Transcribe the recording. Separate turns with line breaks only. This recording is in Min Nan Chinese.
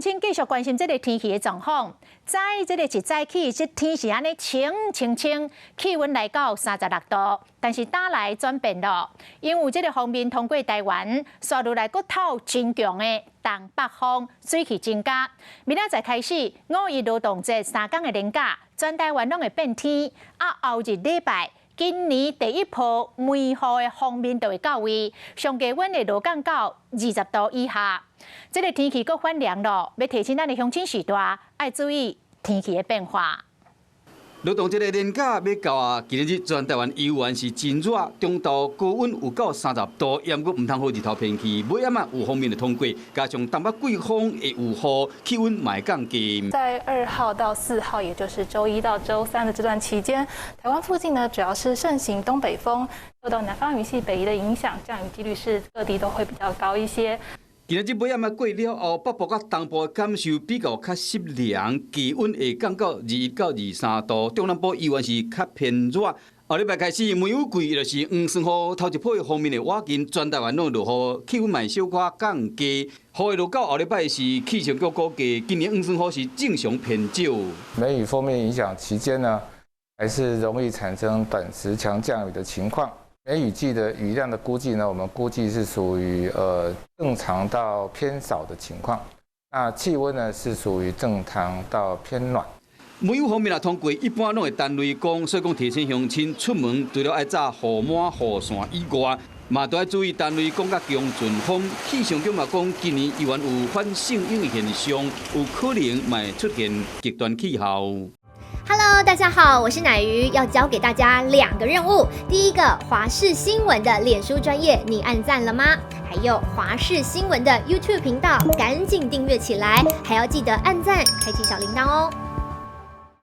親繼續關心這个天氣的狀況。在這个一早起，這天是按呢晴晴晴，氣溫來到36度，但是今來轉變咯，因為這个鋒面通過台灣，紲落來閣透真強的東北風，水汽增加。明仔載開始，五一勞動節3工的連假，全台灣攏會變天。啊，後日禮拜，今年第一波梅雨的鋒面就會到位，上低溫會落降到20度以下。這个天氣閣反涼咯，欲提醒咱的鄉親序大，愛注意天氣的變化。
勞動節的連假欲到啊！今仔日全台灣猶原是真熱，中晝高溫有到30度，猶閣毋通予日頭騙去。尾暗啊有鋒面的通過，加上東北季風會有雨，氣溫嘛會降低。
在2號到4號，也就是週一到週三的這段期間，台灣附近呢主要是盛行東北風，受到南方雲系北移的影響，降雨幾率是各地都會比較高一些。
今仔日尾暗啊過了後，北部佮東部的感受比較較濕涼，氣溫會降到21到23度，中南部依然是較偏熱。後禮拜開始梅雨季，就是黃酸雨頭一波的鋒面會倚近，全台灣攏落雨，氣溫嘛會小可降低。雨會落到後禮拜是氣象局估計，今年黃酸雨是正常偏少。
梅雨鋒面影響期間呢，還是容易產生短時強降雨的情況。梅雨季的雨量的估計呢，我們估計是屬於正常到偏少的情況。那氣溫呢是屬於正常到偏暖。
梅雨鋒面若通過，一般攏會等雷公，所以講提醒鄉親出門除了愛紮雨帽、雨傘以外，嘛都愛注意等雷公佮強陣風。氣象局嘛講，今年猶原有反聖嬰的現象，有可能嘛會出現極端氣候。
Hello，大家好，我是乃瑜，要交給大家兩個任務。第一個，華視新聞的臉書專頁，你按讚了嗎？還有華視新聞的 YouTube 頻道，趕緊訂閱起來，還要記得按讚，開啟小鈴鐺哦。